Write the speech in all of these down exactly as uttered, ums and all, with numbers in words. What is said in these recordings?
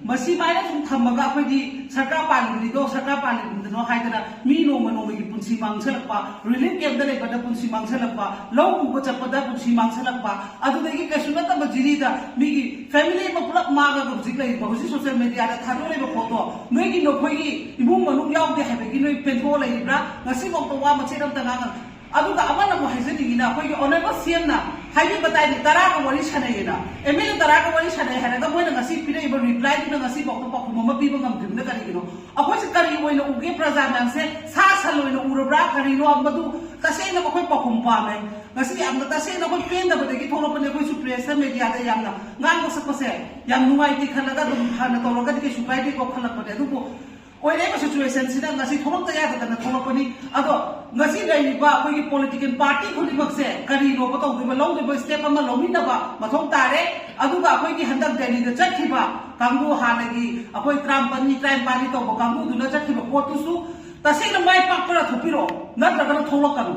ꯃꯁꯤ ꯃꯥꯏꯅ ꯁꯨꯝ ꯊꯝꯃꯒ ꯑꯩꯈꯣꯏꯗꯤ ꯁꯔꯀꯥꯔ ꯄꯥꯜꯂꯤꯕꯅꯤꯗꯣ, ꯁꯔꯀꯥꯔ ꯄꯥꯜꯂꯤꯕꯅꯤꯗꯅꯣ ꯍꯥꯏꯗꯅ ꯃꯤ ꯅꯣꯡꯃ ꯅꯣꯡꯃꯒꯤ ꯄꯨꯟꯁꯤ ꯃꯥꯡꯁꯤꯜꯂꯛꯄ, ꯔꯤꯂꯤꯐ ꯀꯦꯝꯞꯇ ꯂꯩꯕꯗ ꯄꯨꯟꯁꯤ ꯃꯥꯡꯁꯤꯜꯂꯛꯄ, ꯂꯧ ꯎꯕ ꯆꯠꯄꯗ ꯄꯨꯟꯁꯤ ꯃꯥꯡꯁꯤꯜꯂꯛꯄ, ꯑꯗꯨꯗꯒꯤ ꯀꯩꯁꯨ ꯅꯠꯇꯕ ꯖꯤꯔꯤꯗ ꯃꯤꯒꯤ ꯐꯦꯃꯤꯂꯤ ꯑꯃ ꯄꯨꯂꯞ ꯃꯥꯡꯉꯒ ꯍꯧꯖꯤꯛ ꯂꯩꯔꯤꯕ, ꯍꯧꯖꯤꯛ ꯁꯣꯁꯤꯌꯦꯜ ꯃꯦꯗꯤꯌꯥꯗ ꯊꯥꯗꯣꯔꯛꯏꯕ ꯄꯣꯠꯇꯣ, ꯅꯣꯏꯒꯤ ꯅꯈꯣꯏꯒꯤ ꯏꯃꯨꯡ ꯃꯅꯨꯡ ꯌꯥꯎꯗꯦ ꯍꯥꯏꯕꯒꯤ ꯅꯣꯏ ꯄꯦꯟꯊꯣꯛꯑ ꯂꯩꯔꯤꯕ꯭ꯔꯥ? ꯉꯁꯤꯐꯥꯎꯗ ꯋꯥ ꯃꯆꯦꯠ ꯑꯝꯇ ꯉꯥꯡꯉ ꯑꯗꯨꯒ ꯑꯃꯅ ꯑꯃꯨꯛ ꯍꯥꯏꯖꯅꯤꯡꯉꯤꯅ, ꯑꯩꯈꯣꯏꯒꯤ ꯑꯣꯅꯔꯦꯕꯜ ꯁꯤ ꯑꯦꯝꯅ ꯍꯥꯏꯕꯤꯕ ꯇꯥꯏꯅꯦ, ꯇꯔꯥꯒ ꯋꯥꯔꯤ ꯁꯥꯟꯅꯩꯌꯦꯅ꯫ ꯑꯦꯝ ꯑꯦꯜ ꯑꯦ ꯇꯔꯥꯒ ꯋꯥꯔꯤ ꯁꯥꯟꯅꯩ ꯍꯥꯏꯔꯒ ꯃꯣꯏꯅ ꯉꯁꯤ ꯄꯤꯔꯛꯏꯕ ꯔꯤꯄ꯭ꯂꯥꯏꯗꯨꯅ ꯉꯁꯤꯐꯥꯎꯗ ꯄꯥꯎꯈꯨꯝ ꯑꯃ ꯄꯤꯕ ꯉꯝꯗ꯭ꯔꯤꯕꯅ ꯀꯔꯤꯒꯤꯅꯣ? ꯑꯩꯈꯣꯏꯁꯦ ꯀꯔꯤ ꯑꯣꯏꯅ ꯎꯒꯦ? ꯄ꯭ꯔꯖꯥ ꯃꯌꯥꯝꯁꯦ ꯁꯥ ꯁꯟ ꯑꯣꯏꯅ ꯎꯔꯕ꯭ꯔꯥ? ꯀꯔꯤꯅꯣ? ꯃꯗꯨ ꯇꯁꯦꯡꯅ ꯑꯩꯈꯣꯏ ꯄꯥꯎꯈꯨꯝ ꯄꯥꯝꯃꯦ꯫ ꯉꯁꯤ ꯌꯥꯝꯅ ꯇꯁꯦꯡꯅ ꯑꯩꯈꯣꯏ ꯄꯦꯟꯗꯕꯗꯒꯤ ꯊꯣꯛꯂꯛꯄꯅꯦ꯫ ꯑꯩꯈꯣꯏꯁꯨ ꯄ꯭ꯔꯦꯁꯇ, ꯃꯦꯗꯤꯌꯥꯗ ꯌꯥꯝꯅ ꯉꯥꯡꯕ ꯁꯛꯄꯁꯦ ꯌꯥꯝ ꯅꯨꯡꯉꯥꯏꯇꯦ ꯈꯜꯂꯒ ꯑꯗꯨꯝ ꯍꯥꯟꯅ ꯇꯧꯔꯒꯗꯤ ꯀꯩꯁꯨ ꯀꯥꯏꯗꯦꯀꯣ ꯈꯜꯂꯛꯄꯅꯦ꯫ ꯑꯗꯨꯕꯨ ꯑꯣꯏꯔꯛꯏꯕ ꯁꯤꯆꯨꯋꯦꯁꯟꯁꯤꯗ ꯉꯁꯤ ꯊꯣꯛꯂꯛꯇ ꯌꯥꯗꯗꯅ ꯊꯣꯛꯂꯛꯄꯅꯤ꯫ ꯑꯗꯣ ꯉꯁꯤ ꯂꯩꯔꯤꯕ ꯑꯩꯈꯣꯏꯒꯤ ꯄꯣꯂꯤꯇꯤꯀꯦꯜ ꯄꯥꯔꯇꯤ ꯈꯨꯗꯤꯡꯃꯛꯁꯦ ꯀꯔꯤꯅꯣꯕ ꯇꯧꯗꯣꯏꯕ, ꯂꯧꯗꯣꯏꯕ ꯁ꯭ꯇꯦꯞ ꯑꯃ ꯂꯧꯃꯤꯟꯅꯕ ꯃꯊꯧ ꯇꯥꯔꯦ꯫ ꯑꯗꯨꯒ ꯑꯩꯈꯣꯏꯒꯤ ꯍꯟꯗꯛ ꯗꯦꯜꯂꯤꯗ ꯆꯠꯈꯤꯕ ꯀꯥꯡꯕꯨ, ꯍꯥꯟꯅꯒꯤ ꯑꯩꯈꯣꯏ ꯇꯔꯥꯃꯥꯄꯟꯅꯤ, ꯇꯔꯥꯅꯤꯄꯥꯟꯅꯤ ꯇꯧꯕ ꯀꯥꯡꯕꯨꯗꯨꯅ ꯆꯠꯈꯤꯕ ꯄꯣꯠꯇꯨꯁꯨ ꯇꯁꯦꯡꯅ ꯃꯥꯏ ꯄꯥꯛꯄ꯭ꯔꯥ ꯊꯣꯛꯄꯤꯔꯛꯑꯣ, ꯅꯠꯇ꯭ꯔꯒꯅ ꯊꯣꯛꯂꯛꯀꯅꯨ꯫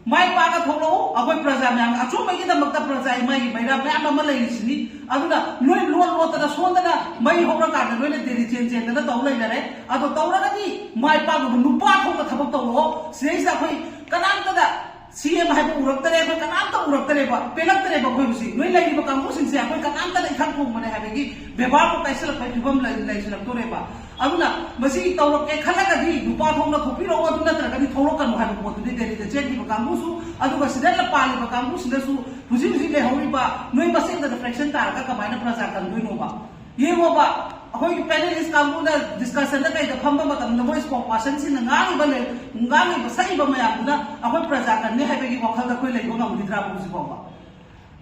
ꯃꯥꯏ ꯄꯥꯛꯅ ꯊꯣꯛꯂꯛꯎ꯫ ꯑꯩꯈꯣꯏ ꯄ꯭ꯔꯖꯥ ꯃꯌꯥꯝ ꯑꯆꯨꯝꯕꯒꯤꯗꯃꯛꯇ ꯄ꯭ꯔꯖꯥ ꯏꯃꯥꯒꯤ ꯃꯩꯔꯥ ꯃꯌꯥꯝ ꯑꯃ ꯂꯩꯔꯤꯁꯤꯅꯤ꯫ ꯑꯗꯨꯅ ꯅꯣꯏ ꯂꯣꯠ ꯂꯣꯠꯇꯅ ꯁꯣꯟꯗꯅ ꯃꯩ ꯍꯧꯔꯀꯥꯟꯗ ꯅꯣꯏꯅ ꯗꯦꯜꯂꯤ ꯆꯦꯟ ꯆꯦꯟꯗꯅ ꯇꯧ ꯂꯩꯅꯔꯦ꯫ ꯑꯗꯣ ꯇꯧꯔꯒꯗꯤ ꯃꯥꯏ ꯄꯥꯛꯅꯕ ꯅꯨꯄꯥ ꯊꯣꯛꯅ ꯊꯕꯛ ꯇꯧꯔꯛꯑꯣ꯫ ꯁꯤꯗꯩꯁꯤꯗ ꯑꯩꯈꯣꯏ ꯀꯅꯥꯝꯇꯗ ꯁꯤ ꯑꯦꯝ ꯍꯥꯏꯕ ꯎꯔꯛꯇꯔꯦ, ꯑꯩꯈꯣꯏ ꯀꯅꯥꯝꯇ ꯎꯔꯛꯇꯔꯦꯕ, ꯄꯦꯜꯂꯛꯇꯔꯦꯕ ꯑꯩꯈꯣꯏ ꯍꯧꯖꯤꯛ꯫ ꯅꯣꯏ ꯂꯩꯔꯤꯕ ꯀꯥꯡꯕꯨꯁꯤꯡꯁꯦ ꯑꯩꯈꯣꯏ ꯀꯅꯥꯝꯇꯅ ꯏꯊꯛ ꯊꯣꯡꯕꯅꯦ ꯍꯥꯏꯕꯒꯤ ꯕꯦꯕꯥꯔꯕꯨ ꯀꯥꯏꯁꯤꯜꯂꯛꯄꯒꯤ ꯐꯤꯕꯝ ꯂꯩ-, ꯂꯩꯁꯤꯜꯂꯛꯇꯣꯔꯦꯕ꯫ ꯑꯗꯨꯅ ꯃꯁꯤ ꯇꯧꯔꯛꯀꯦ ꯈꯜꯂꯒꯗꯤ ꯅꯨꯄꯥ ꯊꯣꯛꯅ ꯊꯣꯛꯄꯤꯔꯛꯑꯣ, ꯑꯗꯨ ꯅꯠꯇ꯭ꯔꯒꯗꯤ ꯊꯣꯛꯂꯛꯀꯅꯨ ꯍꯥꯏꯕ ꯄꯣꯠꯇꯨꯗꯤ ꯗꯦꯜꯂꯤꯗ ꯆꯦꯟꯈꯤꯕ ꯀꯥꯡꯕꯨꯁꯨ, ꯑꯗꯨꯒ ꯁꯤꯗ ꯄꯥꯜꯂꯤꯕ ꯀꯥꯡꯕꯨꯁꯤꯗꯁꯨ ꯍꯧꯖꯤꯛ ꯍꯧꯖꯤꯛ ꯂꯩꯍꯧꯔꯤꯕ ꯅꯣꯏ ꯃꯁꯦꯟꯗ ꯐ꯭ꯔꯦꯛꯁꯟ ꯇꯥꯔꯒ ꯀꯃꯥꯏꯅ ꯄ꯭ꯔꯖꯥ ꯀꯟꯗꯣꯏꯅꯣꯕ? ꯌꯦꯡꯉꯣꯕ, ꯑꯩꯈꯣꯏꯒꯤ ꯄꯦꯅꯦꯂꯤꯁ ꯀꯥꯡꯕꯨꯅ ꯗꯤꯁꯀꯁꯟꯗ ꯀꯩꯗ ꯐꯝꯕ ꯃꯇꯝꯗ ꯃꯣꯏ ꯁ꯭ꯄꯣꯛ ꯄꯥꯔꯁꯟꯁꯤꯡꯅ ꯉꯥꯡꯉꯤꯕ ꯂꯩ-, ꯉꯥꯡꯉꯤꯕ ꯁꯛꯏꯕ ꯃꯌꯥꯝꯗꯨꯅ ꯑꯩꯈꯣꯏ ꯄ꯭ꯔꯖꯥ ꯀꯟꯅꯤ ꯍꯥꯏꯕꯒꯤ ꯋꯥꯈꯜꯗ ꯑꯩꯈꯣꯏ ꯂꯩꯕ ꯉꯝꯈꯤꯗ꯭ꯔꯥꯕ ꯍꯧꯖꯤꯛ ꯐꯥꯎꯕ?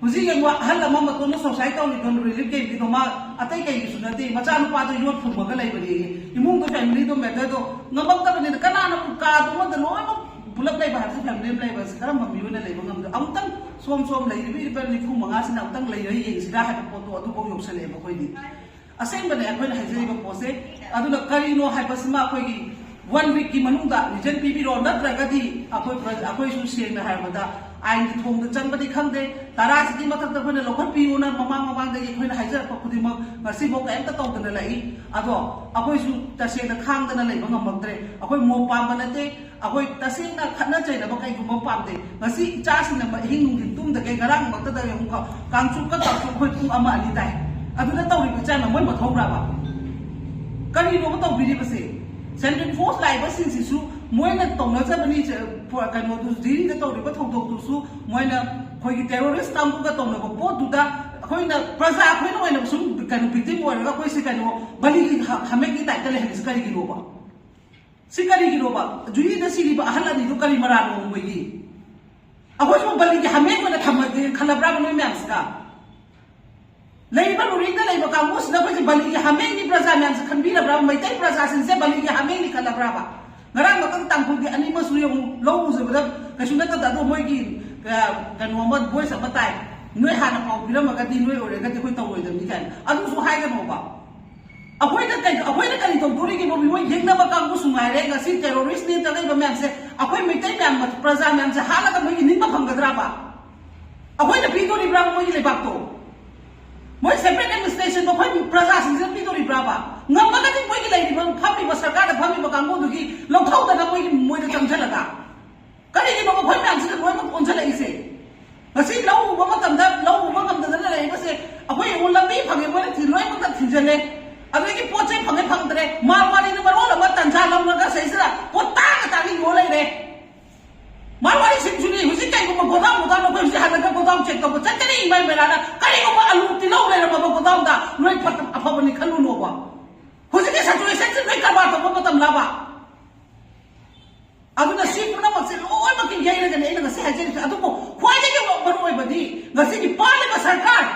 ꯍꯧꯖꯤꯛ ꯌꯦꯡꯉꯣ, ꯑꯍꯜ ꯑꯃ ꯃꯇꯣꯟꯗ ꯁꯨꯁꯥꯏꯠ ꯇꯧꯔꯤꯗꯣ ꯔꯤꯂꯤꯐ ꯀꯦꯝꯞꯀꯤꯗꯣ, ꯃꯥ ꯑꯇꯩ ꯀꯩꯒꯤꯁꯨ ꯅꯠꯇꯦ, ꯃꯆꯥꯅꯨꯄꯥꯗꯣ ꯌꯣꯠ ꯐꯨꯝꯃꯒ ꯂꯩꯕꯅꯦ꯫ ꯏꯃꯨꯡꯗꯣ, ꯐꯦꯃꯤꯂꯤꯗꯣ, ꯃꯦꯇꯔꯗꯣ ꯉꯝꯃꯛꯇꯕꯅꯤꯅ ꯀꯅꯥꯅ ꯀꯥꯗꯣ ꯑꯃꯗ ꯂꯣꯏꯅꯃꯛ ꯄꯨꯂꯞ ꯂꯩꯕ ꯍꯥꯏꯕꯁꯤ, ꯐꯦꯃꯤꯂꯤ ꯑꯃ ꯂꯩꯕ ꯍꯥꯏꯕꯁꯤ ꯀꯔꯝꯕ ꯃꯤꯑꯣꯏꯅ ꯂꯩꯕ ꯉꯝꯗꯣꯏ? ꯑꯃꯨꯛꯇꯪ ꯁꯣꯝ ꯁꯣꯝ ꯂꯩꯔꯤꯕ ꯅꯤꯐꯨ ꯃꯉꯥꯁꯤꯅ ꯑꯃꯨꯛꯇꯪ ꯂꯩꯔ ꯌꯦꯡꯁꯤꯔꯥ ꯍꯥꯏꯕ ꯄꯣꯠꯇꯣ ꯑꯗꯨꯐꯥꯎ ꯌꯧꯁꯜꯂꯛꯑꯦꯕ ꯑꯩꯈꯣꯏꯗꯤ꯫ ꯑꯁꯦꯡꯕꯅꯦ ꯑꯩꯈꯣꯏꯅ ꯍꯥꯏꯖꯔꯤꯕ ꯄꯣꯠꯁꯦ꯫ ꯑꯗꯨꯅ ꯀꯔꯤꯅꯣ ꯍꯥꯏꯕꯁꯤꯃ ꯑꯩꯈꯣꯏꯒꯤ ꯋꯥꯟ ꯋꯤꯛꯀꯤ ꯃꯅꯨꯡꯗ ꯔꯤꯖꯟ ꯄꯤꯕꯤꯔꯣ, ꯅꯠꯇ꯭ꯔꯒꯗꯤ ꯑꯩꯈꯣꯏ ꯄ꯭ꯔ-, ꯑꯩꯈꯣꯏꯁꯨ ꯁꯦꯡꯅ ꯍꯥꯏꯔꯕꯗ ꯑꯥꯏꯟꯒꯤ ꯊꯣꯡꯗ ꯆꯪꯕꯗꯤ ꯈꯪꯗꯦ, ꯇꯔꯥꯁꯤꯒꯤ ꯃꯊꯛꯇ ꯑꯩꯈꯣꯏꯅ ꯂꯧꯈꯠꯄꯤꯌꯨꯅ ꯃꯃꯥꯡ ꯃꯃꯥꯡꯗꯒꯤ ꯑꯩꯈꯣꯏꯅ ꯍꯥꯏꯖꯔꯛꯄ ꯈꯨꯗꯤꯡꯃꯛ ꯉꯁꯤꯐꯥꯎ ꯀꯔꯤꯝꯇ ꯇꯧꯗꯅ ꯂꯥꯛꯏ꯫ ꯑꯗꯣ ꯑꯩꯈꯣꯏꯁꯨ ꯇꯁꯦꯡꯅ ꯈꯥꯡꯗꯅ ꯂꯩꯕ ꯉꯝꯃꯛꯇ꯭ꯔꯦ꯫ ꯑꯩꯈꯣꯏ ꯃꯣꯞ ꯄꯥꯝꯕ ꯅꯠꯇꯦ, ꯑꯩꯈꯣꯏ ꯇꯁꯦꯡꯅ ꯈꯠꯅ ꯆꯩꯅꯕ ꯀꯩꯒꯨꯝꯕ ꯄꯥꯝꯗꯦ꯫ ꯉꯁꯤ ꯏꯆꯥꯁꯤꯡꯅ ꯑꯍꯤꯡ ꯅꯨꯡꯊꯤꯟ ꯇꯨꯝꯗꯈꯩ ꯉꯔꯥꯡꯃꯛꯇꯗ ꯑꯃꯨꯛꯀ ꯀꯥꯡꯆꯨꯞꯀ ꯀꯥꯡꯆꯨꯞ ꯑꯩꯈꯣꯏ ꯄꯨꯡ ꯑꯃ ꯑꯅꯤ ꯇꯥꯏ꯫ ꯑꯗꯨꯗ ꯇꯧꯔꯤꯕ ꯏꯆꯥꯅ ꯃꯣꯏ ꯃꯊꯧꯔꯕ? ꯀꯔꯤꯅꯣꯕ ꯇꯧꯕꯤꯔꯤꯕꯁꯦ? ꯁꯦꯟꯇ꯭ꯔꯦꯜ ꯐꯣꯔꯁ ꯂꯥꯛꯏꯕꯁꯤꯡꯁꯤꯁꯨ ꯃꯣꯏꯅ ꯇꯧꯅꯖꯕꯅꯤ꯫ ꯀꯩꯅꯣꯗꯨ ꯗꯤꯜꯂꯤꯗ ꯇꯧꯔꯤꯕ ꯊꯧꯗꯣꯛꯇꯨꯁꯨ ꯃꯣꯏꯅ ꯑꯩꯈꯣꯏꯒꯤ ꯇꯦꯔꯣꯔꯤꯁ ꯀꯥꯡꯕꯨꯒ ꯇꯧꯅꯕ ꯄꯣꯠꯇꯨꯗ ꯑꯩꯈꯣꯏꯅ ꯄ꯭ꯔꯖꯥ ꯑꯩꯈꯣꯏꯅ ꯑꯣꯏꯅ ꯁꯨꯝ ꯀꯩꯅꯣ ꯚꯤꯛꯇꯤꯝ ꯑꯣꯏꯔꯒ ꯑꯩꯈꯣꯏꯁꯦ ꯀꯩꯅꯣ ꯕꯂꯤꯒꯤ ꯍꯥ- ꯍꯥꯃꯦꯡꯒꯤ ꯇꯥꯏꯞꯇ ꯂꯩꯍꯜꯂꯤꯁꯤ ꯀꯔꯤꯒꯤꯅꯣꯕ? ꯁꯤ ꯀꯔꯤꯒꯤꯅꯣꯕ? ꯖꯨꯔꯤꯗ ꯁꯤꯔꯤꯕ ꯑꯍꯜ ꯑꯅꯤꯗꯨ ꯀꯔꯤ ꯃꯔꯥꯜꯅꯣ ꯃꯣꯏꯒꯤ? ꯑꯩꯈꯣꯏꯁꯨ ꯕꯂꯤꯒꯤ ꯍꯥꯃꯦꯡ ꯑꯣꯏꯅ ꯊꯝꯃꯒꯦ ꯈꯜꯂꯕ꯭ꯔꯥꯕ ꯅꯣꯏ ꯃꯌꯥꯝꯁꯤꯒ? ꯂꯩꯔꯤꯕ ꯂꯨꯔꯤꯗ ꯂꯩꯕ ꯀꯥꯡꯕꯨꯁꯤꯗ ꯑꯩꯈꯣꯏꯁꯦ ꯕꯂꯤꯒꯤ ꯍꯥꯃꯦꯡꯒꯤ ꯄ꯭ꯔꯖꯥ ꯃꯌꯥꯝꯁꯦ ꯈꯟꯕꯤꯔꯕ꯭ꯔꯥꯕ? ꯃꯩꯇꯩ ꯄ꯭ꯔꯖꯥꯁꯤꯡꯁꯦ ꯕꯂꯤꯒꯤ ꯍꯥꯃꯦꯡꯅꯤ ꯈꯜꯂꯕ꯭ꯔꯥꯕ? ꯉꯔꯥꯡ ꯃꯇꯪ ꯇꯥꯡꯈꯨꯜꯒꯤ ꯑꯅꯤꯃꯛꯁꯨ ꯌꯦꯡꯉꯨ, ꯂꯧ ꯎꯖꯕꯗ ꯀꯩꯁꯨ ꯅꯠꯇꯗ ꯑꯗꯣ ꯃꯣꯏꯒꯤ ꯀ- ꯀꯩꯅꯣ ꯑꯃ ꯚꯣꯏꯁ ꯑꯃ ꯇꯥꯏ, "ꯅꯣꯏ ꯍꯥꯟꯅ ꯄꯥꯎ ꯄꯤꯔꯝꯃꯒꯗꯤ ꯅꯣꯏ ꯑꯣꯏꯔꯒꯗꯤ ꯑꯩꯈꯣꯏ ꯇꯧꯔꯣꯏꯗꯕꯅꯤ" ꯀꯥꯏꯅ꯫ ꯑꯗꯨꯁꯨ ꯍꯥꯏꯒꯅꯣꯕ꯫ ꯑꯩꯈꯣꯏꯅ ꯀꯩ ꯑꯩꯈꯣꯏꯅ ꯀꯔꯤ ꯇꯧꯗꯣꯔꯤꯒꯦꯕ? ꯃꯤꯑꯣꯏ ꯌꯦꯛꯅꯕ ꯀꯥꯡꯕꯨꯁꯨ ꯉꯥꯏꯔꯦ, ꯉꯁꯤ ꯇꯦꯔꯣꯔꯤꯁꯅꯦ ꯇꯛꯂꯛꯏꯕ ꯃꯌꯥꯝꯁꯦ, ꯑꯩꯈꯣꯏ ꯃꯩꯇꯩ ꯃꯌꯥꯝ ꯄ꯭ꯔꯖꯥ ꯃꯌꯥꯝꯁꯦ ꯍꯥꯠꯂꯒ ꯃꯣꯏꯒꯤ ꯅꯤꯡꯕ ꯐꯪꯒꯗ꯭ꯔꯕ? ꯑꯩꯈꯣꯏꯅ ꯄꯤꯗꯣꯔꯤꯕ꯭ꯔꯥ ꯃꯣꯏꯒꯤ ꯂꯩꯕꯥꯛꯇꯣ? ꯃꯣꯏ ꯁꯦꯄꯔꯦꯠ ꯑꯦꯗꯃꯤꯅꯤꯁꯇ꯭ꯔꯦꯁꯟꯗꯣ ꯑꯩꯈꯣꯏ ꯄ꯭ꯔꯖꯥꯁꯤꯡꯁꯤꯅ ꯄꯤꯗꯣꯔꯤꯕ꯭ꯔꯥꯕ? ꯉꯝꯃꯒꯗꯤ ꯃꯣꯏꯒꯤ ꯂꯩꯔꯤꯕ ꯐꯝꯃꯤꯕ ꯁꯔꯀꯥꯔꯗ ꯐꯝꯃꯤꯕ ꯀꯥꯡꯕꯨꯗꯨꯒꯤ ꯂꯧꯊꯣꯛꯇꯅ ꯃꯣꯏꯒꯤ ꯃꯣꯏꯗ ꯆꯪꯁꯤꯜꯂꯒ ꯀꯔꯤꯒꯤꯅꯣ ꯃꯈꯣꯏ ꯃꯌꯥꯝꯁꯤꯅ ꯂꯣꯏꯅꯃꯛ ꯑꯣꯟꯁꯤꯜꯂꯛꯏꯁꯦ? ꯉꯁꯤ ꯂꯧ ꯎꯕ ꯃꯇꯝꯗ ꯂꯧ ꯎꯕ ꯉꯝꯗꯗꯅ ꯂꯩꯔꯤꯕꯁꯦ ꯑꯩꯈꯣꯏ ꯌꯦꯡꯉꯨ, ꯂꯝꯕꯤ ꯐꯪꯉꯦ ꯃꯣꯏꯅ ꯊꯤ- ꯂꯣꯏꯅꯃꯛꯇ ꯊꯤꯡꯖꯤꯜꯂꯦ꯫ ꯑꯗꯒꯤ ꯄꯣꯠ ꯆꯩ ꯐꯪꯉꯦ ꯐꯪꯗ꯭ꯔꯦ, ꯃꯥꯔꯋꯥꯔꯤꯅ ꯃꯔꯣꯜ ꯑꯃ ꯇꯟꯖꯥ ꯂꯧꯔꯒ ꯁꯤꯗꯩꯁꯤꯗ ꯄꯣꯠ ꯇꯥꯡꯅ ꯇꯥꯡꯅ ꯌꯣꯜ ꯂꯩꯔꯦ꯫ ꯃꯥꯔꯋꯥꯔꯤꯁꯤꯡꯁꯨꯅꯤ ꯍꯧꯖꯤꯛ ꯀꯩꯒꯨꯝꯕ ꯒꯣꯗꯥꯎꯟ ꯒꯣꯗꯥꯎꯟ ꯑꯩꯈꯣꯏ ꯍꯧꯖꯤꯛ ꯍꯜꯂꯒ ꯒꯣꯗꯥꯎꯟ ꯆꯦꯛ ꯇꯧꯕ ꯆꯠꯀꯅꯤ ꯏꯃꯥ ꯃꯦꯂꯥꯅ꯫ ꯀꯔꯤꯒꯨꯝꯕ ꯑꯂꯨ ꯇꯤꯜꯍꯧ ꯂꯩꯔꯝꯃꯕ ꯒꯣꯗꯥꯎꯟꯗ ꯅꯣꯏ ꯐꯠꯇ ꯑꯐꯕꯅꯤ ꯈꯜꯂꯨꯅꯣꯕ꯫ ꯍꯧꯖꯤꯛꯀꯤ ꯁꯤꯆꯨꯋꯦꯁꯟꯁꯤ ꯅꯣꯏ ꯀꯔꯕꯥꯔ ꯇꯧꯕ ꯃꯇꯝ ꯂꯥꯕ? ꯑꯗꯨꯅ ꯁꯤ ꯄꯨꯝꯅꯃꯛꯁꯦ ꯂꯣꯏꯅꯃꯛꯀꯤ ꯌꯩꯔꯒꯅꯦ ꯑꯩꯅ ꯉꯁꯤ ꯍꯥꯏꯖꯔꯤꯁꯦ꯫ ꯑꯗꯨꯕꯨ ꯈ꯭ꯋꯥꯏꯗꯒꯤ ꯃꯔꯨ ꯑꯣꯏꯕꯗꯤ ꯉꯁꯤꯒꯤ ꯄꯥꯜꯂꯤꯕ ꯁꯔꯀꯥꯔ,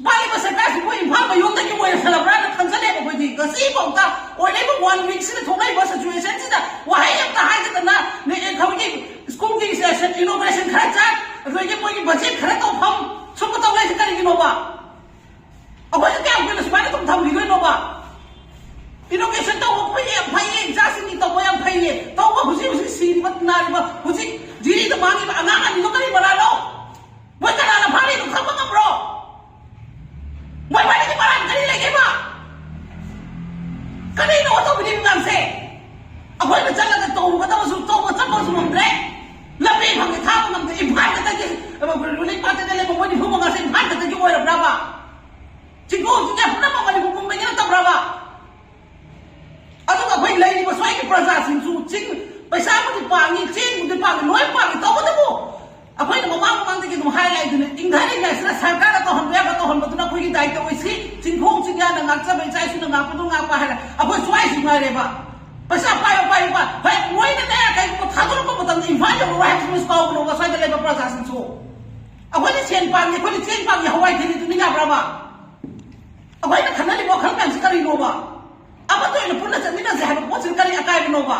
ꯄꯥꯜꯂꯤꯕ ꯁꯔꯀꯥꯔꯁꯤꯕꯨ ꯏꯝꯐꯥꯜ ꯃꯌꯣꯟꯗꯒꯤ ꯑꯣꯏꯔꯁꯜꯂꯕ꯭ꯔꯥꯅ ꯈꯟꯖꯜꯂꯦꯕ ꯑꯩꯈꯣꯏꯗꯤ꯫ ꯉꯁꯤꯐꯥꯎꯗ ꯑꯣꯏꯔꯛꯏꯕ ꯋꯥꯟ ꯋꯤꯛꯁꯤꯗ ꯊꯣꯛꯂꯛꯏꯕ ꯁꯤꯆꯨꯋꯦꯁꯟꯁꯤꯗ ꯋꯥꯍꯩ ꯑꯃꯇ ꯍꯥꯏꯗꯗꯅ ꯅꯦ-, ꯑꯦ, ꯊꯕꯛꯀꯤ ꯁ꯭ꯀꯨꯜꯒꯤ ꯁꯦꯁꯟ ꯏꯅꯣꯒ꯭ꯔꯦꯁꯟ ꯈꯔ ꯆꯠ, ꯑꯗꯨꯗꯒꯤ ꯃꯣꯏꯒꯤ ꯕꯖꯦꯠ ꯈꯔ ꯇꯧꯐꯝ ꯁꯨꯝꯕ ꯇꯧ ꯂꯩꯁꯦ ꯀꯔꯤꯒꯤꯅꯣꯕ? ꯑꯩꯈꯣꯏꯁꯦ ꯀꯌꯥꯝ ꯀꯨꯏꯅ ꯁꯨꯃꯥꯏꯅ ꯑꯗꯨꯝ ꯊꯝꯈꯤꯗꯣꯏꯅꯣꯕ? ꯏꯅꯣꯒ꯭ꯔꯦꯁꯟ ꯇꯧꯕ ꯐꯩꯌꯦ, ꯌꯥꯝ ꯐꯩꯌꯦ, ꯏꯆꯥꯁꯤꯡꯒꯤ ꯇꯧꯕ ꯌꯥꯝ ꯐꯩꯌꯦ꯫ ꯇꯧꯕ ꯍꯧꯖꯤꯛ ꯍꯧꯖꯤꯛ ꯁꯤꯔꯤꯕ ꯅꯥꯔꯤꯕ ꯍꯧꯖꯤꯛ ꯖꯤꯔꯤꯗ ꯃꯥꯡꯉꯤꯕ ꯑꯉꯥꯡ ꯑꯅꯤꯗꯣ ꯀꯔꯤ ꯃꯔꯥꯜꯅꯣ? ꯃꯣꯏ ꯀꯅꯥꯅ ꯐꯥꯔꯤꯅꯣ ꯈꯪꯕ ꯉꯝꯕ꯭ꯔꯣ? ꯃꯣꯏ ꯃꯔꯤꯒꯤ ꯃꯔꯥꯜ ꯀꯔꯤ ꯂꯩꯒꯦꯕ? ꯀꯔꯤꯅꯣ ꯇꯧꯕꯤꯔꯤꯕ ꯃꯌꯥꯝꯁꯦ? ꯑꯩꯈꯣꯏꯅ ꯆꯠꯂꯒ ꯇꯧꯔꯨꯒꯗꯕꯁꯨ ꯇꯧꯕ ꯆꯠꯄꯁꯨ ꯉꯝꯗ꯭ꯔꯦ꯫ ꯂꯝꯕꯤ ꯐꯪꯉꯦ ꯊꯥꯕ ꯉꯝꯗꯦ꯫ ꯏꯝꯐꯥꯜ ꯈꯛꯇꯒꯤ ꯔꯤꯂꯤꯐ ꯄꯥꯔꯇꯤꯗ ꯂꯩꯕ ꯃꯣꯏ ꯅꯤꯐꯨ ꯃꯉꯥꯁꯦ ꯏꯝꯐꯥꯜ ꯈꯛꯇꯒꯤ ꯑꯣꯏꯔꯕ꯭ꯔꯕ? ꯆꯤꯡꯈꯣꯡ ꯆꯤꯡꯌꯥ ꯄꯨꯝꯅꯃꯛ ꯃꯅꯤꯄꯨꯔ ꯄꯨꯝꯕꯒꯤ ꯅꯠꯇꯕ꯭ꯔꯕ? ꯑꯗꯨꯒ ꯑꯩꯈꯣꯏ ꯂꯩꯔꯤꯕ ꯁ꯭ꯋꯥꯏꯒꯤ ꯄ꯭ꯔꯖꯥꯁꯤꯡꯁꯨ ꯆꯤꯡ ꯄꯩꯁꯥꯕꯨꯗꯤ ꯄꯥꯡꯉꯤ, ꯆꯦꯡꯕꯨꯗꯤ ꯄꯥꯡꯉꯤ, ꯂꯣꯏ ꯄꯥꯡꯉꯤ꯫ ꯇꯧꯕꯇꯕꯨ ꯑꯩꯈꯣꯏꯅ ꯃꯃꯥꯡ ꯃꯃꯥꯡꯗꯒꯤ ꯑꯗꯨꯝ ꯍꯥꯏꯔꯛꯏꯗꯨꯅꯤ, ꯏꯪꯊꯔꯤꯉꯩꯁꯤꯗ ꯁꯔꯀꯥꯔꯅ ꯇꯧꯍꯟꯕ ꯌꯥꯕ ꯇꯧꯍꯟꯕꯗꯨꯅ ꯑꯩꯈꯣꯏꯒꯤ ꯗꯥꯏꯇ ꯑꯣꯏꯁꯤ꯫ ꯆꯤꯡꯈꯣꯡ ꯆꯤꯡꯌꯥꯅ ꯉꯥꯛꯆꯕ, ꯏꯆꯥ ꯏꯁꯨꯅ ꯉꯥꯛꯄꯗꯨ ꯉꯥꯛꯄ ꯍꯥꯏꯔ ꯑꯩꯈꯣꯏ ꯁ꯭ꯋꯥꯏꯁꯤ ꯉꯥꯏꯔꯦꯕ꯫ ꯄꯩꯁꯥ ꯄꯥꯏꯕ ꯄꯥꯏꯕ ꯍꯣꯏ ꯃꯣꯏꯅꯅꯦ ꯀꯩꯒꯨꯝꯕ ꯊꯥꯗꯣꯔꯛꯄ ꯃꯇꯝꯗ ꯏꯝꯐꯥꯜ ꯌꯧꯔꯔꯣꯏ ꯍꯥꯏꯕꯁꯤ ꯃꯤꯁ ꯀꯥꯎꯒꯅꯣꯕ ꯁ꯭ꯋꯥꯏꯗ ꯂꯩꯕ ꯄ꯭ꯔꯖꯥꯁꯤꯡꯁꯨ꯫ ꯑꯩꯈꯣꯏꯅ ꯁꯦꯟ ꯄꯥꯝꯃꯤ, ꯑꯩꯈꯣꯏꯅ ꯆꯦꯡ ꯄꯥꯝꯃꯤ, ꯍꯋꯥꯏ ꯊꯤꯔꯤꯗꯨꯅ ꯌꯥꯕ꯭ꯔꯕ? ꯑꯩꯈꯣꯏꯅ ꯈꯟꯅꯔꯤꯕ ꯋꯥꯈꯜ ꯃꯌꯥꯝꯁꯤ ꯀꯔꯤꯅꯣꯕ? ꯑꯃꯠꯇ ꯑꯣꯏꯅ ꯄꯨꯟꯅ ꯆꯠꯃꯤꯟꯅꯁꯦ ꯍꯥꯏꯕ ꯄꯣꯠꯁꯤꯗ ꯀꯔꯤ ꯑꯀꯥꯏꯕꯅꯣꯕ?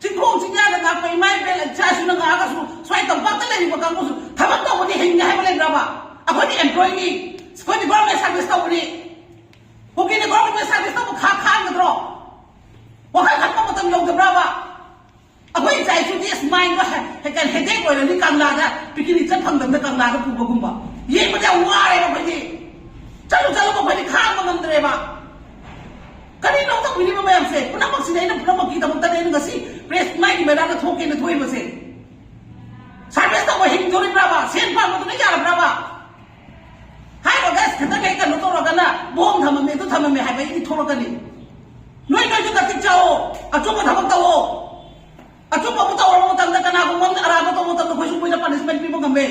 ꯆꯤꯡꯈꯣꯡ ꯆꯤꯡꯌꯥꯗ ꯉꯥꯛꯄ ꯏꯃꯥ ꯏꯕꯦꯜ ꯏꯆꯥ ꯏꯁꯨꯅ ꯉꯥꯛꯑꯒꯁꯨ ꯁ꯭ꯋꯥꯏ ꯇꯝꯄꯥꯛꯇ ꯂꯩꯔꯤꯕ ꯀꯥꯡꯕꯨꯁꯨ ꯊꯕꯛ ꯇꯧꯕꯗꯤ ꯍꯤꯡꯅꯤ ꯍꯥꯏꯕ ꯂꯩꯕ꯭ꯔꯕ? ꯑꯩꯈꯣꯏꯗꯤ ꯑꯦꯝꯄ꯭ꯂꯣꯏꯅꯤ, ꯑꯩꯈꯣꯏꯗꯤ ꯒꯣꯔꯃꯦꯟ ꯁꯥꯔꯚꯤꯁ ꯇꯧꯕꯅꯤ꯫ ꯀꯨꯀꯤꯅ ꯒꯣꯔꯃꯦꯟ ꯁꯥꯔꯚꯤꯁ ꯇꯧꯕ ꯈꯥ ꯈꯥꯡꯒꯗ꯭ꯔꯣ? ꯋꯥꯈꯜ ꯈꯟꯕ ꯃꯇꯝ ꯌꯧꯗꯕ꯭ꯔꯕ? ꯑꯩꯈꯣꯏ ꯏꯆꯥ ꯏꯁꯨꯗꯤ ꯑꯁ ꯃꯥꯏꯟꯗꯣ ꯍꯦ-, ꯍꯦ-, ꯀꯩꯅꯣ ꯍꯦꯗꯦꯛ ꯑꯣꯏꯔꯅꯤ ꯀꯪꯂꯥꯗ ꯄꯤꯀꯤꯅꯤꯛ ꯆꯠ ꯐꯪꯗꯕꯗ ꯀꯪꯂꯥꯗ ꯄꯨꯕꯒꯨꯝꯕ꯫ ꯌꯦꯡꯕꯗ ꯌꯥꯝ ꯋꯥꯔꯦꯕ ꯑꯩꯈꯣꯏꯗꯤ꯫ ꯆꯠꯂꯨ ꯆꯠꯂꯨꯕ ꯑꯩꯈꯣꯏꯗꯤ ꯈꯥꯡꯕ ꯉꯝꯗ꯭ꯔꯦꯕ꯫ ꯀꯔꯤꯅꯣ ꯇꯧꯕꯤꯔꯤꯕ ꯃꯌꯥꯝꯁꯦ? ꯄꯨꯝꯅꯃꯛꯁꯤꯗ ꯑꯩꯅ ꯄꯨꯝꯅꯃꯛꯀꯤꯗꯃꯛꯇꯅꯦ ꯑꯩꯅ ꯉꯁꯤ ꯄ꯭ꯔꯦꯁ ꯃꯥꯏꯒꯤ ꯃꯦꯗꯥꯝꯗ ꯊꯣꯛꯀꯦꯅ ꯊꯣꯛꯏꯕꯁꯦ꯫ ꯁꯥꯔꯚꯤꯁ ꯇꯧꯕ ꯍꯤꯡꯗꯣꯔꯤꯕ꯭ꯔꯕ? ꯁꯦꯟ ꯄꯥꯝꯕꯗꯨꯅ ꯌꯥꯔꯕ꯭ꯔꯕ? ꯍꯥꯏꯔꯣ ꯒꯥꯏꯁ, ꯈꯤꯇꯪ ꯍꯦꯛ ꯀꯩꯅꯣ ꯇꯧꯔꯒꯅ ꯕꯣꯝ ꯊꯝꯃꯝꯃꯦ, ꯑꯗꯨ ꯊꯝꯃꯝꯃꯦ ꯍꯥꯏꯕ ꯑꯩꯗꯤ ꯊꯣꯛꯂꯛꯀꯅꯤ꯫ ꯅꯣꯏ ꯅꯣꯏꯁꯨ ꯅꯇꯤꯛ ꯆꯥꯎꯑꯣ, ꯑꯆꯨꯝꯕ ꯊꯕꯛ ꯇꯧꯑꯣ꯫ ꯑꯆꯨꯝꯕ ꯑꯃ ꯇꯧꯔꯕ ꯃꯇꯝꯗ ꯀꯅꯥꯒꯨꯝꯕ ꯑꯃꯅ ꯑꯔꯥꯟꯕ ꯇꯧꯕ ꯃꯇꯝꯗ ꯑꯩꯈꯣꯏꯁꯨ ꯃꯣꯏꯅ ꯄꯅꯤꯁꯃꯦꯟ ꯄꯤꯕ ꯉꯝꯃꯦ꯫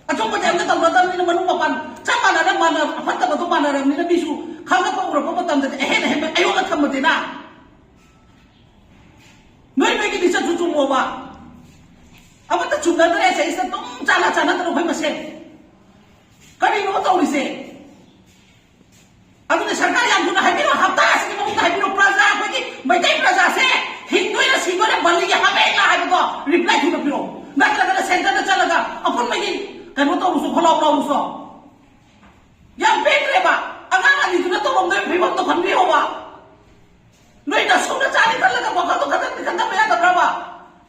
ꯑꯆꯨꯝꯕꯁꯦ ꯑꯝꯇ ꯇꯧꯅꯗꯕꯅꯤꯅ ꯃꯅꯨꯡ ꯃꯄꯥꯟ ꯆꯞ ꯃꯥꯟꯅꯅ ꯃꯥꯟꯅ ꯑꯐꯠꯇꯕꯗꯣ ꯃꯥꯟꯅꯔꯕꯅꯤꯅ ꯃꯤꯁꯨ ꯈꯪꯉꯛꯄ ꯎꯔꯛꯄ ꯃꯇꯝꯗꯗꯤ ꯑꯍꯦꯟ ꯑꯍꯦꯟꯕ ꯑꯩꯉꯣꯟꯗ ꯊꯝꯕꯗꯤꯅ ꯅꯣꯏ ꯅꯣꯏꯒꯤ ꯂꯤꯆꯠꯁꯨ ꯆꯨꯝꯃꯣꯕ꯫ ꯑꯃꯠꯇ ꯆꯨꯝꯅꯗ꯭ꯔꯦ ꯁꯦ, ꯁꯤꯗ ꯑꯗꯨꯝ ꯆꯥꯅ ꯆꯥꯅꯗꯅ ꯑꯩꯈꯣꯏ ꯃꯁꯦꯟ꯫ ꯀꯔꯤꯅꯣ ꯇꯧꯔꯤꯁꯦ? ꯑꯗꯨꯅ ꯁꯔꯀꯥꯔ ꯌꯥꯝ ꯊꯨꯅ ꯍꯥꯏꯕꯤꯔꯣ, ꯍꯞꯇꯥ ꯑꯁꯤꯒꯤ ꯃꯅꯨꯡꯗ ꯍꯥꯏꯕꯤꯔꯣ, ꯄ꯭ꯔꯖꯥ ꯑꯩꯈꯣꯏꯒꯤ ꯃꯩꯇꯩ ꯄ꯭ꯔꯖꯥꯁꯦ ꯍꯤꯡꯗꯣꯏꯔ ꯁꯤꯗꯣꯏꯔ ꯕꯜꯂꯤꯒꯤ ꯍꯥꯃꯦꯡꯂꯥ ꯍꯥꯏꯕꯗꯣ ꯔꯤꯄ꯭ꯂꯥꯏ ꯊꯨꯅ ꯄꯤꯔꯛꯑꯣ꯫ ꯅꯠꯇ꯭ꯔꯒꯅ ꯁꯦꯟꯇꯔꯗ ꯆꯠꯂꯒ ꯑꯄꯨꯟꯕꯒꯤ ꯀꯩꯅꯣ ꯇꯧꯔꯨꯁꯨ, ꯈꯣꯜꯂꯥꯎ ꯂꯥꯎꯔꯨꯁꯨ꯫ ꯌꯥꯝ ꯄꯦꯟꯗ꯭ꯔꯦꯕ꯫ ꯑꯉꯥꯡ ꯑꯅꯤꯗꯨꯅ ꯇꯧꯔꯝꯗꯣꯏꯕ ꯐꯤꯕꯝꯗꯣ ꯈꯟꯕꯤꯌꯣꯕ꯫ ꯅꯣꯏ ꯅꯁꯨꯅ ꯆꯥꯅꯤ ꯈꯜꯂꯒ ꯋꯥꯈꯜꯗꯣ ꯈꯟꯊꯕꯤ ꯈꯟꯊꯕ ꯌꯥꯗꯕ꯭ꯔꯕ?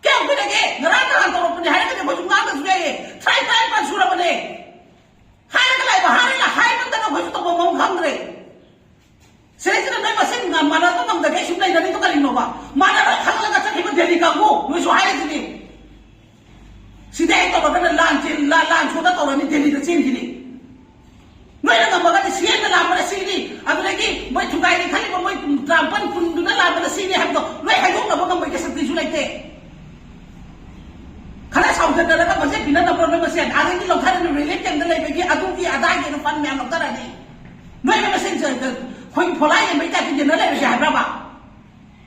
ꯀꯌꯥꯝ ꯀꯨꯏꯔꯒꯦ? ꯉꯔꯥꯡ ꯅꯍꯥꯟ ꯇꯧꯔꯛꯄꯅꯦ ꯍꯥꯏꯔꯒꯗꯤ ꯑꯩꯈꯣꯏꯁꯨ ꯉꯥꯡꯗꯁꯨ ꯌꯥꯏꯌꯦ꯫ ꯊ꯭ꯔꯥꯏ ꯇꯔꯥꯅꯤꯄꯥꯟ ꯁꯨꯔꯕꯅꯦ꯫ ꯍꯥꯏꯔꯒ ꯂꯥꯛꯏꯕ, ꯍꯥꯏꯔꯒ ꯍꯥꯏꯃꯟꯗꯅ ꯑꯩꯈꯣꯏꯁꯨ ꯇꯧꯐꯝ ꯑꯃ ꯈꯪꯗ꯭ꯔꯦ꯫ ꯁꯤꯗꯩꯁꯤꯗ ꯅꯣꯏ ꯃꯁꯦꯟ ꯉ-, ꯃꯥꯟꯅꯕ ꯉꯝꯗꯒꯩ ꯁꯨꯝ ꯂꯩꯅꯔꯤꯗꯣ ꯀꯔꯤꯅꯣꯕ? ꯃꯥꯟꯅꯔꯣꯏ ꯈꯪꯂꯒ ꯆꯠꯈꯤꯕ ꯗꯦꯜꯂꯤ ꯀꯥꯡꯕꯨ, ꯅꯣꯏꯁꯨ ꯍꯥꯏꯔꯤꯁꯤꯅꯤ꯫ ꯁꯤꯗ ꯍꯦꯛ ꯇꯧꯔꯒꯅ ꯂꯥꯟ ꯆꯦꯟ-, ꯂꯥ-, ꯂꯥꯟ ꯁꯣꯗ ꯇꯧꯔꯅꯤ, ꯗꯦꯜꯂꯤꯗ ꯆꯦꯟꯈꯤꯅꯤ꯫ ꯅꯣꯏꯅ ꯉꯝꯃꯒꯗꯤ ꯁꯤꯑꯦꯝꯅ ꯂꯥꯟꯕꯅ ꯁꯤꯅꯤ, ꯑꯗꯨꯗꯒꯤ ꯃꯣꯏ ꯊꯨꯒꯥꯏꯒꯦ ꯈꯜꯂꯤꯕ ꯃꯣꯏ ꯇꯔꯥꯃꯥꯄꯟ ꯀꯨꯟꯗꯨꯅ ꯂꯥꯟꯕꯅ ꯁꯤꯅꯤ ꯍꯥꯏꯕꯗꯣ ꯅꯣꯏ ꯍꯥꯏꯗꯣꯛꯅꯕ ꯉꯝꯕꯒꯤ ꯁꯛꯇꯤꯁꯨ ꯂꯩꯇꯦ꯫ ꯈꯔ ꯁꯥꯎꯖꯟꯅꯔꯒ ꯕꯖꯦꯠ ꯄꯤꯅꯅꯕ꯭ꯔꯣ ꯅꯣꯏ ꯃꯁꯦꯟ? ꯑꯗꯒꯤ ꯂꯧꯊꯔꯅꯤ, ꯔꯤꯂꯤꯐ ꯀꯦꯝꯗ ꯂꯩꯕꯒꯤ ꯑꯗꯨꯒꯤ ꯑꯗꯥꯒꯤ ꯑꯗꯨ ꯐꯟ ꯃꯌꯥꯝ ꯂꯧꯊꯔꯅꯤ꯫ ꯅꯣꯏ ꯃꯁꯦꯟ ꯆ-, ꯆ-, ꯑꯩꯈꯣꯏ ꯐꯣꯂꯥ ꯌꯦꯟꯕꯩ ꯇꯥꯏꯞꯇ ꯌꯦꯟꯅ ꯂꯩꯔꯁꯦ ꯍꯥꯏꯕ꯭ꯔꯕ?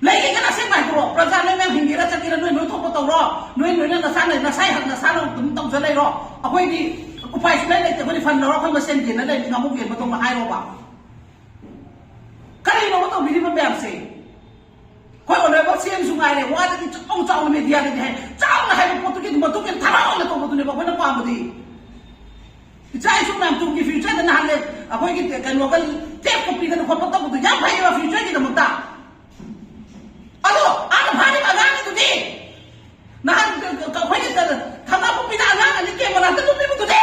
ꯂꯩꯒꯦꯒꯅ ꯑꯁꯦꯡꯕ ꯍꯥꯏꯗꯣꯔꯣ? ꯄ꯭ꯔꯖꯥ ꯅꯣꯏ ꯃꯌꯥꯝ ꯍꯤꯡꯒꯦꯔꯥ ꯆꯠꯀꯦꯔꯥ ꯅꯣꯏ ꯅꯣꯏ ꯊꯣꯛꯄ ꯇꯧꯔꯣ꯫ ꯅꯣꯏ ꯅꯣꯏꯅ ꯅꯁꯥꯅ ꯅꯁꯥꯏ ꯍꯛ ꯅꯁꯥꯅ ꯑꯗꯨꯝ ꯇꯧꯖ ꯂꯩꯔꯣ꯫ ꯑꯩꯈꯣꯏꯗꯤ ꯎꯄꯥꯏ ꯁꯨꯡꯂꯩ ꯂꯩꯇꯦ꯫ ꯑꯩꯈꯣꯏꯗꯤ ꯐꯟ ꯂꯧꯔ ꯑꯩꯈꯣꯏ ꯃꯁꯦꯟ ꯌꯦꯟꯅ ꯂꯩꯔꯅꯤ, ꯉꯥꯃꯨ ꯌꯦꯟꯕꯗꯧꯅ ꯍꯥꯏꯔꯣꯕ꯫ ꯀꯔꯤꯅꯣꯕ ꯇꯧꯕꯤꯔꯤꯕ ꯃꯌꯥꯝꯁꯦ? ꯑꯩꯈꯣꯏ ꯑꯣꯅꯔꯦꯕꯜ ꯁꯤ ꯑꯦꯝꯁꯨ ꯉꯥꯏꯔꯦ, ꯋꯥꯗꯗꯤ ꯆꯥꯎ ꯆꯥꯎꯅ ꯃꯦꯗꯤꯌꯥꯗꯗꯤ ꯍꯥꯏ, ꯆꯥꯎꯅ ꯍꯥꯏꯕ ꯄꯣꯠꯇꯨꯒꯤ ꯃꯇꯨꯡ ꯏꯟꯅ ꯊꯕꯛ ꯑꯣꯏꯅ ꯇꯧꯕꯗꯨꯅꯦꯕ ꯑꯩꯈꯣꯏꯅ ꯄꯥꯝꯕꯗꯤ꯫ ꯏꯆꯥ ꯏꯁꯨ ꯃꯌꯥꯝ ꯇꯨꯡꯒꯤ ꯐ꯭ꯌꯨꯆꯔꯗ ꯅꯍꯥꯟ ꯑꯩꯈꯣꯏꯒꯤ ꯀꯩꯅꯣꯒ ꯇꯦꯞꯀ ꯄꯤꯗꯅ ꯈꯣꯠꯄ ꯇꯧꯕꯗꯣ ꯌꯥꯝ ꯐꯩꯌꯦꯕ ꯐ꯭ꯌꯨꯆꯔꯒꯤꯗꯃꯛꯇ꯫ ꯑꯗꯣ ꯑꯥꯗ ꯐꯥꯔꯤꯕ ꯑꯉꯥꯡꯒꯤꯗꯨꯗꯤ ꯅꯍꯥꯟ ꯑꯩꯈꯣꯏꯒꯤ ꯊꯝꯕꯥꯄꯣꯛꯄꯤꯗ ꯑꯉꯥꯡ ꯑꯅꯤ ꯀꯦꯝ ꯃꯅꯥꯛꯇ ꯂꯨꯞꯄꯤꯕꯗꯨꯗꯤ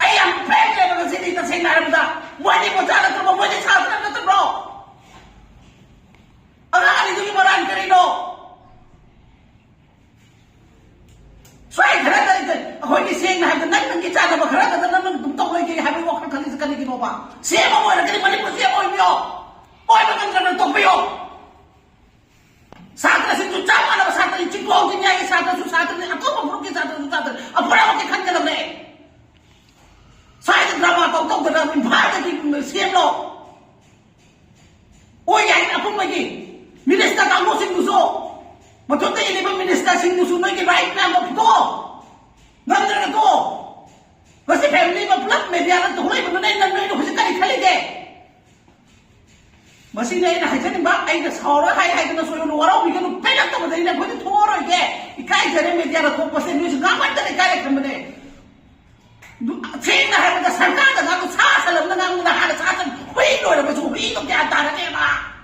ꯑꯩ ꯌꯥꯝ ꯄꯦꯟꯗꯦꯕ ꯉꯁꯤꯗꯤ꯫ ꯇꯁꯦꯡꯅ ꯍꯥꯏꯔꯕꯗ ꯃꯣꯏꯗꯤ ꯑꯣꯖꯥ ꯅꯠꯇ꯭ꯔꯕꯣ? ꯃꯣꯏꯗꯤ ꯁꯥꯇ꯭ꯔ ꯅꯠꯇꯕ꯭ꯔꯣ? ꯑꯉꯥꯡ ꯑꯅꯤꯗꯨꯒꯤ ꯃꯔꯥꯜ ꯀꯔꯤꯅꯣ? ꯁ꯭ꯋꯥꯏ ꯈꯔꯗ ꯑꯩꯈꯣꯏꯒꯤ ꯁꯦꯡꯅ ꯍꯥꯏꯕꯗ ꯅꯪ ꯅꯪꯒꯤ ꯆꯥꯅꯕ ꯈꯔꯗ ꯅꯪ ꯅꯪ ꯑꯗꯨꯝ ꯇꯧ ꯂꯩꯒꯦ ꯍꯥꯏꯕꯒꯤ ꯋꯥꯈꯜ ꯈꯜꯂꯤꯁꯦ ꯀꯔꯤꯒꯤꯅꯣꯕ? ꯁꯤ ꯑꯦꯝ ꯑꯣꯏꯔꯒꯗꯤ ꯃꯅꯤꯄꯨꯔ ꯁꯤ ꯑꯦꯝ ꯑꯣꯏꯕꯤꯌꯣ꯫ ꯑꯣꯏꯕ ꯉꯝꯗ꯭ꯔꯒꯅ ꯇꯣꯛꯄꯤꯌꯣ꯫ ꯁꯥꯇ꯭ꯔꯁꯤꯡꯁꯨ ꯆꯞ ꯃꯥꯟꯅꯕ ꯁꯥꯇ꯭ꯔꯅꯤ, ꯆꯤꯡꯈꯣꯡ ꯆꯤꯡꯌꯥꯒꯤ ꯁꯥꯇ꯭ꯔꯁꯨ ꯁꯥꯇ꯭ꯔꯅꯤ, ꯑꯇꯣꯞꯄ ꯐꯨꯔꯨꯞꯀꯤ ꯁꯥꯇ꯭ꯔꯁꯨ ꯁꯥꯇ꯭ꯔꯅꯤ, ꯑꯄꯨꯝꯕꯃꯛꯀꯤ ꯈꯟꯒꯗꯕꯅꯦ꯫ ꯁ꯭ꯋꯥꯏꯗ ꯗ꯭ꯔꯃꯥ ꯇꯧ ꯇꯧꯗꯅ ꯏꯝꯐꯥꯜꯗꯒꯤ ꯁꯦꯝꯂꯣ꯫ ꯑꯣꯏ ꯌꯥꯏ ꯑꯄꯨꯝꯕꯒꯤ ꯃꯤꯅꯤꯁꯇꯔ ꯀꯥꯡꯕꯨꯁꯤꯡꯗꯨꯁꯨ, ꯃꯊꯛꯇ ꯏꯜꯂꯤꯕ ꯃꯤꯅꯤꯁꯇꯔꯁꯤꯡꯗꯨꯁꯨ ꯅꯣꯏꯒꯤ ꯔꯥꯏꯠ ꯃꯌꯥꯝꯗꯣ ꯐꯨꯗꯣꯛꯑꯣ꯫ ꯉꯝꯗ꯭ꯔꯒ ꯇꯣꯛꯑꯣ꯫ ꯉꯁꯤ ꯐꯦꯃꯤꯂꯤ ꯑꯃ ꯄꯨꯂꯞ ꯃꯦꯗꯤꯌꯥꯗ ꯊꯣꯛꯂꯛꯏꯕꯗꯨꯅ ꯑꯩꯅ ꯅꯣꯏꯅ ꯍꯧꯖꯤꯛ ꯀꯔꯤ ꯈꯜꯂꯤꯒꯦ? ꯃꯁꯤꯅꯤ ꯑꯩꯅ ꯍꯥꯏꯖꯅꯤꯡꯕ꯫ ꯑꯩꯅ ꯁꯥꯎꯔ ꯍꯥꯏ ꯍꯥꯏꯗꯅ ꯁꯣꯏꯔꯣꯅ ꯋꯥꯔꯧꯕꯤꯒꯅꯨ꯫ ꯄꯦꯜꯂꯛꯇꯕꯗ ꯑꯩꯅ ꯑꯩꯈꯣꯏꯗꯤ ꯊꯣꯛꯑꯔꯣꯏꯒꯦ꯫ ꯏꯀꯥꯏꯖꯔꯦ ꯃꯦꯗꯤꯌꯥꯗ ꯊꯣꯛꯄꯁꯦ꯫ ꯅꯣꯏꯁꯨ ꯉꯥꯡꯃꯟꯗꯅ ꯏꯀꯥꯏꯔꯛꯇꯕꯅꯦ꯫ ꯁꯦꯡꯅ ꯍꯥꯏꯔꯕꯗ ꯁꯔꯀꯥꯔꯗ ꯉꯥꯡꯕ ꯁꯥ ꯁꯜꯂꯝꯅ ꯉꯥꯡꯕꯅ ꯍꯥꯟꯅ ꯁꯥ ꯁꯟ ꯍꯨꯏ ꯂꯣꯏꯔꯕꯁꯨ ꯍꯨꯏꯗꯣ ꯒ꯭ꯌꯥꯟ ꯇꯥꯔꯅꯦꯕ꯫